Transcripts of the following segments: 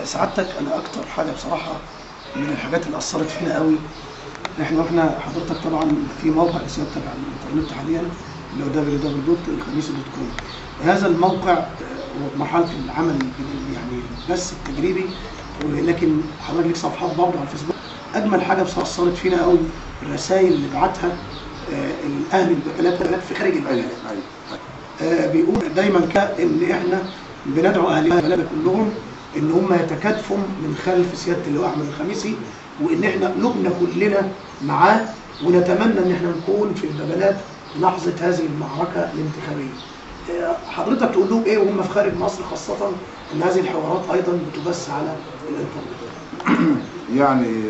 سعادتك انا اكتر حاجة بصراحة من الحاجات اللي اثرت فينا قوي، احنا حضرتك طبعا في موقع لسيادتك على الانترنت حاليا اللي هو www.elkhamisy.com. هذا الموقع مرحلة العمل يعني بس التجريبي، ولكن حضرتك ليك صفحات برضه على الفيسبوك. اجمل حاجة بصراحة اثرت فينا قوي الرسائل اللي بعتها الاهل البلد في خارج البلد. بيقول دايما ان احنا بندعو اهل البلد كلهم ان هم يتكاتفوا من خلف سيادة اللواء احمد الخميسي، وان احنا قلوبنا كلنا معاه، ونتمنى ان احنا نكون في الببلات لحظة هذه المعركة الانتخابية. حضرتك تقول لهم ايه وهم في خارج مصر، خاصة ان هذه الحوارات ايضا بتبث على الانترنت؟ يعني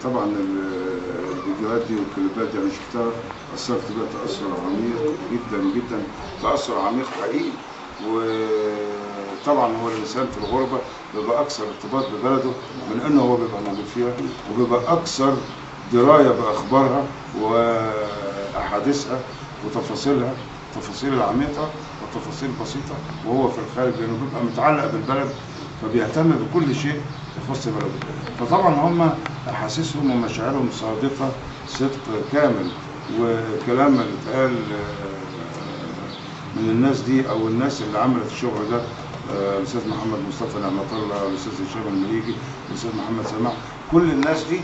طبعا الفيديوهات دي والكليبات دي انا شفتها، اثرت بيها تاثر عميق جدا جدا، تاثر عميق حقيقي. وطبعا هو الانسان في الغربة بيبقى اكثر ارتباط ببلده من انه هو بيبقى موجود فيها، وبيبقى اكثر دراية باخبارها واحاديثها وتفاصيلها، التفاصيل العميقة والتفاصيل البسيطة، وهو في الخارج لانه بيبقى متعلق بالبلد فبيهتم بكل شيء يخص بلده. فطبعا هم احاسيسهم ومشاعرهم صادقة صدق كامل، والكلام اللي اتقال من الناس دي او الناس اللي عملت الشغل ده، الاستاذ محمد مصطفى نعمة الله، الاستاذ هشام المليجي، الاستاذ محمد سماح، كل الناس دي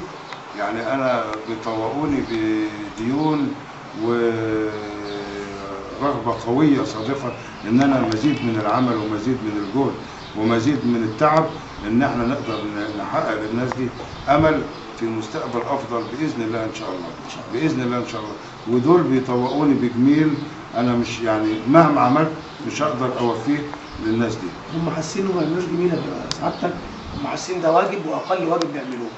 يعني انا بيطوقوني بديون ورغبه قوية صادقة ان انا مزيد من العمل ومزيد من الجهد ومزيد من التعب ان احنا نقدر نحقق للناس دي امل في مستقبل افضل باذن الله ان شاء الله، باذن الله ان شاء الله. ودول بيطوقوني بجميل انا مش يعني مهما عملت مش هقدر اوفيه للناس دي. هم حاسين انهم ما يعملوش جميلة سعادتك، هم حاسين ده واجب واقل واجب بيعملوه.